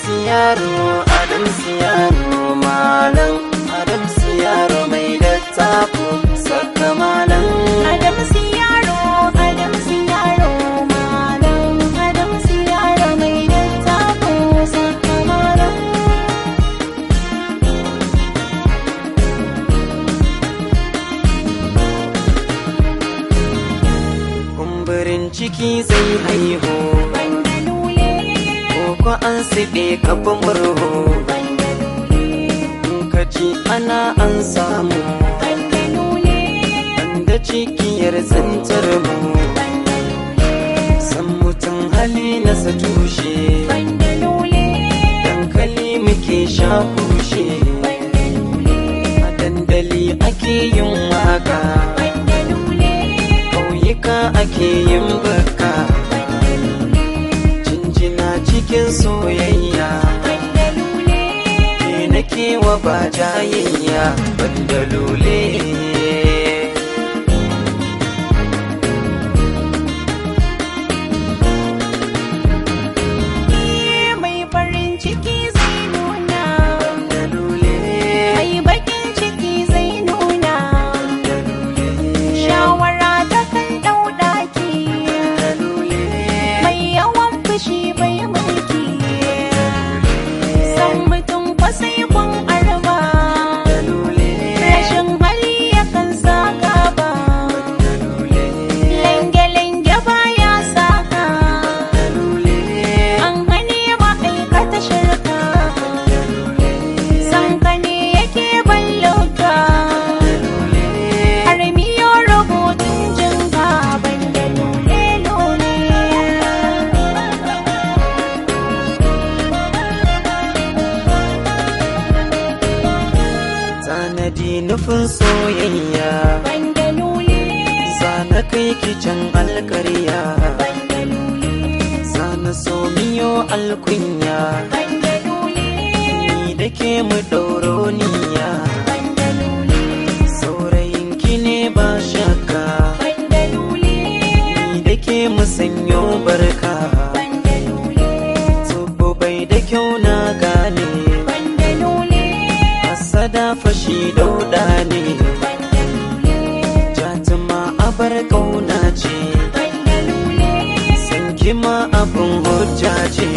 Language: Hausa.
Siyaro, Adam Siyaro, malam Adam Siyaro mai dattako, saka malam. Adam Siyaro, Adam Siyaro, malam Adam Siyaro mai dattako, saka malam. Kumburin ciki zai haihu, Banda lule, ko an siɗe kafin murhu. banda lule, In ka ji ana an samu, banda lule, banda cikiyar tsintar mu. banda lule, San mutum hali na sa tushe, banda lule, dankali muke sha kushe. banda lule, A dandali ake yin waka, banda lule, ƙauyuka ake yin baka. banda lule, Jinjina cikin soyayya, banda lule. ke nake wa ba jayayya, banda lule. Mai farin ciki zai nuna, Banda lule, mai bakin ciki zai nuna. banda lule, Shawara ta kan ɗau ɗaki, banda lule. mai yawan fushi bai mulki. San mutum kwasai kun arba, Banda lule, rashin hali yakan sa gaba. banda lule, Lange-lange baya saka, banda lule, an hane ma'aikata shirka. banda lule, San ka ne yake balloka. banda lule. Har miyo rubutun jinka banda lule lule. Tanadi nufin soyayya, Banda lule, zana kai kicin alkarya, banda lule, zana so miyo alkunya, banda lule, ni da ke mu ɗauro niyya, banda lule, saurayin ki ne ba shakka, banda lule, ni da ke mu sanyo barka, banda lule, tubu bai da kyau na gane, banda lule, asada fashi dauɗa ne, banda lule, jatuma abar ƙauna ce, banda lule. san kima abin hujja ce.